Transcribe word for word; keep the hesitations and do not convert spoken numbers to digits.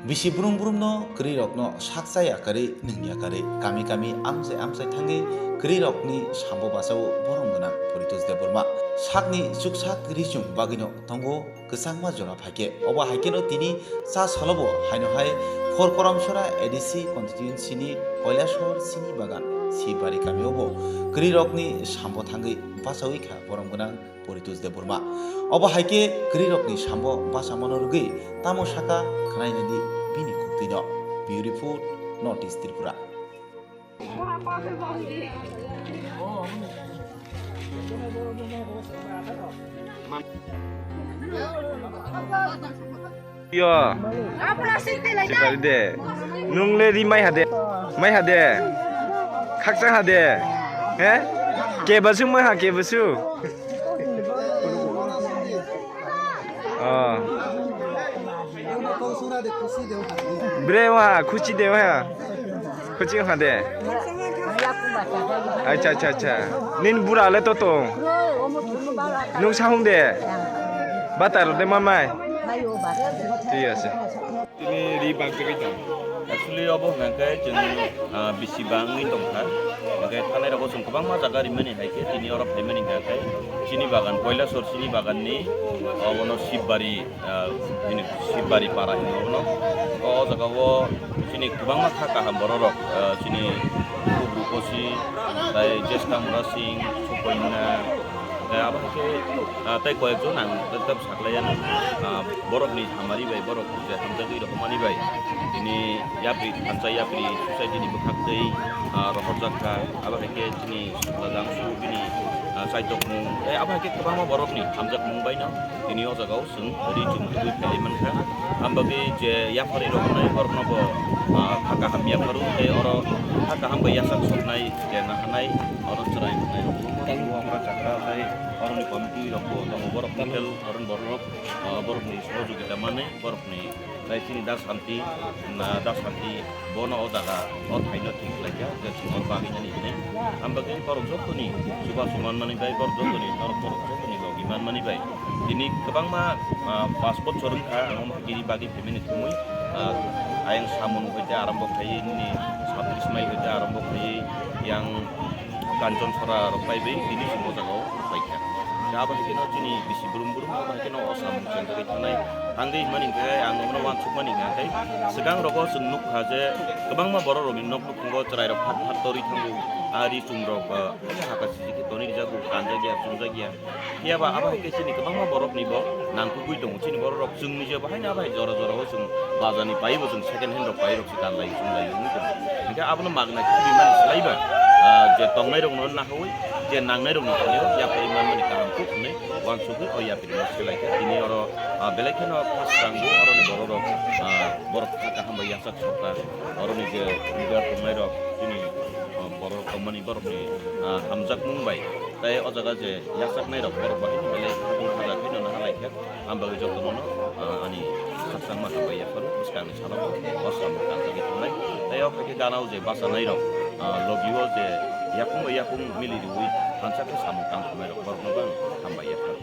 Bisi brum brumno kwrwirokno sak chaya kwrwi nungya kwrwi kami kami amchai amchai thangwi kwrwirokni sambo bachao borom gwnang Poritos Debbarma. Sakni chuksak rijwng bagwino tongo kwchangma jora phaikhe. Obo haikheno tini cha salobo haino hai Phor Koramsora A D C constituency ni Koilashor Sini Bagan Sibari kamiobo kwrwirokni sambo thangwi bachawi kha borom gwnang Poritos Debbarma. Obo hai khe kwrwirokni sambo bachamano rwgwi tamo saka khwnainani bini kuktwino. Bureau Report, North East Tripura. Yo. Sibari de. Nung le ri mai ha de. Mai ha de. Khakchang ha de. He? Kebasu mai ha kebasu. Oh. Bre wa khuchi de wa. Khuchi ha de. Acha acha acha. Nin bura le to tong. Nung sahung de. Batar de mamai. Thik ase. Tini ri bangtwi tong. Actually, obo hwnka khe chwng, ah, bisi bangwi tongkha. Hwnkhe thanai rogo chwng kwbangma jaga rimani hai khe tini oro phaimani hwnkha khe chini bagan, Koilashor chini baganni, ah, obono Sibari, ah, bini Sibari para hino obono. O jaga o chini kwbangma kha kaham bororok, ah, chini Kubru Kosi, tai Jeska Mura Singh, Sukoina, tai abo hai khe, ah, tai koyekjon ang tab saklaiya na, ah, borokni hamari bai, borok je hamjagwi rohormani bai, tini yapri thansa yapri society ni bwkhak twi, ah, rohorjak kha, abo hai khe chini Sajangsu bini, ah, chaitokmung, tei abo hai khe kwbangma borokni hamjakmung bai no tini o jaga o chwng ri chum tubui phailai mankha. Ambagwi je yapharwi rok wngnai borokno bo, ah, kha kaham yapharu tei oro kha kaham bai yachak soknai je nahanai oro chwrai wngnai rok bo tongo, oro chakra tei oroni committee rok bo tongo, borok local oroni borok rok, ah, borokni sohojogita manwi borokni tei chini da santi, na da santi bono o jaga o thaino thik khlaikha je chwng oro bagwi nani hinwi. Ambagwi borok jotoni chubachu manmani bai, borok jotoni norok borok jotoni logi manmani bai tini kwbangma, ah, pas bochor wngkha ang omo kiri bagwi phaimani thumwi, ah, ayang Samung hoite arambo khaiwi nini Sabris Mile hoite arambo khaiwi yang Kanchon Sora rok bai bai tini chwng o jaga o paikha. Khe abo hai kheno chini bisi brum brum abo hai kheno o samung chengwi thanai. Tangwi hwnmani hwnkhe ang omono uansukmani hwnkhe swkang rogo chwng nukha je kwbangma borok rokni nok nukhungo chwrai rok phat phat torwi thango. A ri chum rok, ah, haka sijik khe tonwi rijak rw kanjak ya chumjak ya. Phiya ba abo hai khe chini kwbangma borok ni bo nangkukgwi tongo. Chini borok rok chwng ni je bo haino abo hai jora jora o chwng bazar ni pai bo chwng second hand rok pai rok se kan lai chwng lai wngwi tongo. Hingkhe abono magna khe rimani slai ba, ah, je tongnai rok no nahawi je nangnai rok ni thani o yaphai manmani kaham kuk hwnwi uansugwi o yapri no se lai kha. Tini oro, ah, belai kheno khas rang bo oro ni borok rok, ah, borok kha kaham bai yachak sokha oro ni je leader tongnai rok chini, ah, borok rok tongmani borok ni, ah, hamjakmung bai. Tei o jaga je yachaknai rok borok bahai ni belai khatung khaja khe no naha lai khe, ang bagwi jotono no, ah, ani khakchangma hambai yapharo bwskangni salo o samung tangjagwi thangnai. Tei o khe gana o je bachanai rok, ah, logi o je yakung bai yakung mili riwi thansa khe samung tang thumnai rok borok no bo ang hambai yapharo.